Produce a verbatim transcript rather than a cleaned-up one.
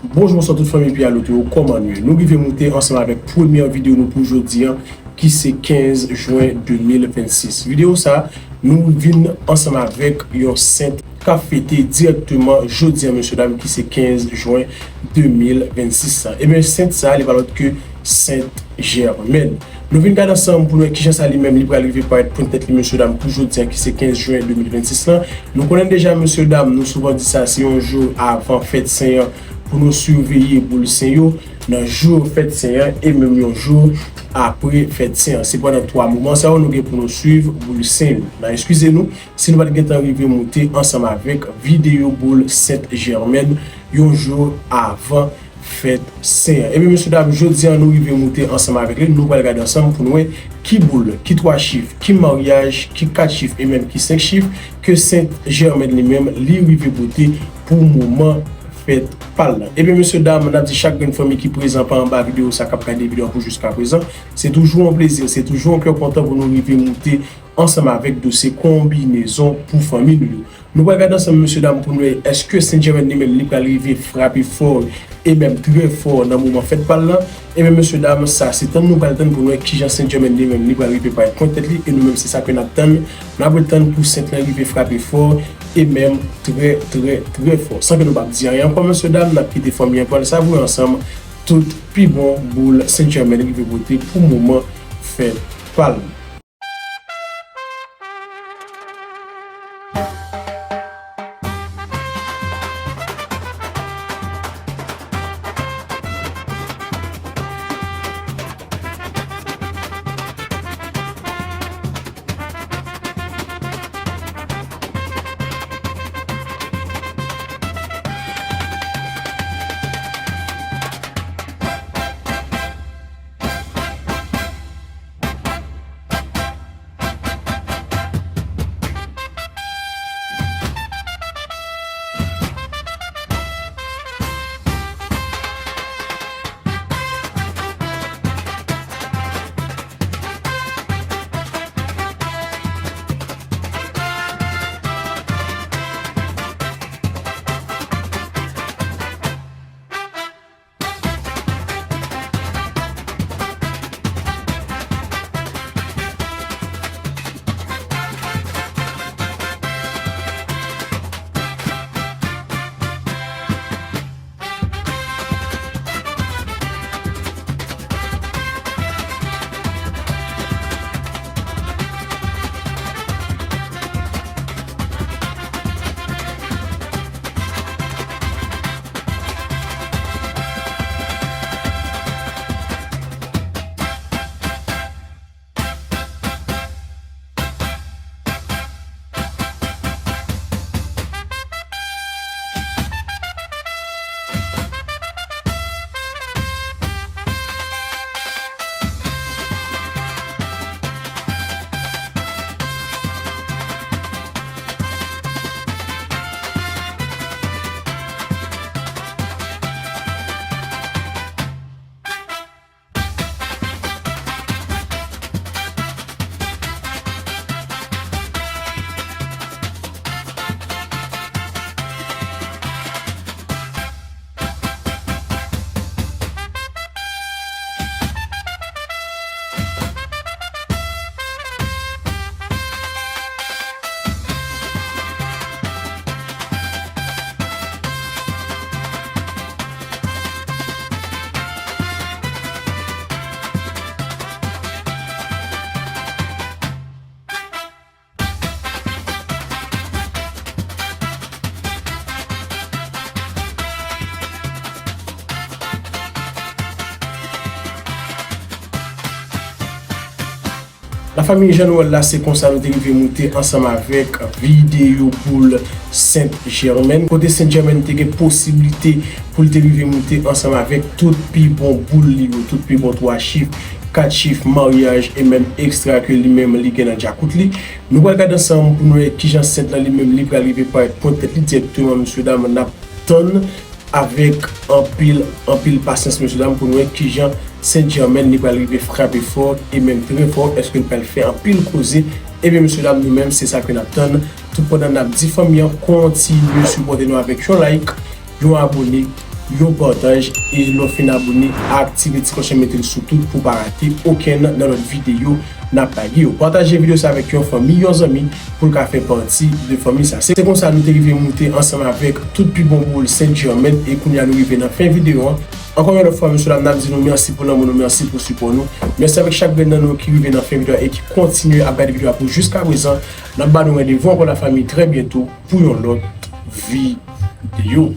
Bonjou, bonswa tout fanmi Pi Alo Tour yo, kòman nou ye? Nou rive moute ansanm avèk premyè videyo nou pou jodi a, ki se kenz jen de mil vennsis. Videyo sa, nou vin ansanm avèk yon sent k ap fete dirèkteman jodi a, mesye dam, ki se kenz jen de mil vennsis la. Ebyen, sent sa, li pa lòt ke Sent Jèmèn. Nou vin gade ansanm pou nou wè kijan sa li menm li pral rive parèt pwent tèt li, mesye dam, pou jodi a, ki se kenz jen de mil vennsis la. Nou konnen deja, mesye dam, nou souvan di sa, se yon jou avan fèt sen an pou nou siveye boul sen yo, nan jou fèt sen an, e menm yon jou apre fèt sen an. Se pandan twa moman sa yo nou gen pou nou swiv boul sen yo. N a eskize nou si nou pa t gentan rive moute ansanm avèk videyo boul Sent Jèmèn yon jou avan fèt sen an. Ebyen, mesye dam, jodi a nou rive moute ansanm avèk li. Nou pral gade ansanm pou nou wè ki boul, ki twa chif, ki maryaj, ki kat chif e menm ki senk chif ke Sent Jèmèn li menm li rive pote pou moman fèt pa l la. Ebyen, mesye dam, n ap di chak grenn fanmi ki prezan pa anba videyo sa, k ap gade videyo a pou jiska prezan, se toujou yon plezi, se toujou yon kè kontan pou nou rive moute ansanm avèk dosye konbinezon pou fanmi nou yo. Nou pral gade ansanm, mesye dam, pou nou wè èske Sent Jèmèn li menm li pral rive frape fò e menm trè fò nan moman fèt pa l lan. Ebyen, mesye dam, sa se tann nou pral tann pou nou wè kijan Sent Jèmèn li menm li pral rive parèt pwent tèt li, e nou menm se sa ke n ap tann. N ap ret tann pou Sent lan rive frape fò e menm trè, trè, trè fò. San ke nou p ap di anyen ankò, mesye dam, n ap kite fanmi an pral savouren ansanm tout pi bon boul Sent Jèmèn rive pote pou moman fèt pa l. Lafanmi, jan nou wè l la, se konsa nou te rive moute ansanm avèk videyo boul Sent Jèmèn, kote Sent Jèmèn te gen posiblite pou l te rive moute ansanm avèk tout pi bon boul li yo, tout pi bon twa chif, kat chif, maryaj e menm ekstra ke li menm li gen nan djakout li. Nou pral gade ansanm pou nou wè kijan Sent lan li menm li pral rive parèt pwent tèt li dirèkteman, mesye dam, n ap tann avèk anpil, anpil pasyans, mesye dam, pou nou wè kijan Sent Jèmèn li pral rive frape fò e menm trè fò. Èske l pral fè anpil koze? Ebyen, mesye dam, nou menm, se sa ke n ap tann. Toutpandan n ap di fanmi an kontinye sipòte nou avèk yon like, yon abone, yon pataj, e lè w fin abone, aktive ti klòch lan, mete l sou tout pou w pa rate okenn nan lòt videyo n ap lage yo. Pataje videyo sa avèk yon fanmi, yon zanmi, pou l ka fè pati de fanmi sa. Se konsa nou te rive moute ansanm avèk tout pi bon boul Saint Germain, e kounye a nou rive nan fen videyo an. Ankò yon lòt fwa, mesye dam, n ap di nou mèsi pou lanmou nou, mèsi pou sipò nou. Mèsi avèk chak grenn nan nou ki rive nan fen videyo a e ki kontinye ap gade videyo a pou jiska prezan. N ap ba nou randevou ankò, lafanmi, trè byento pou yon lòt videyo.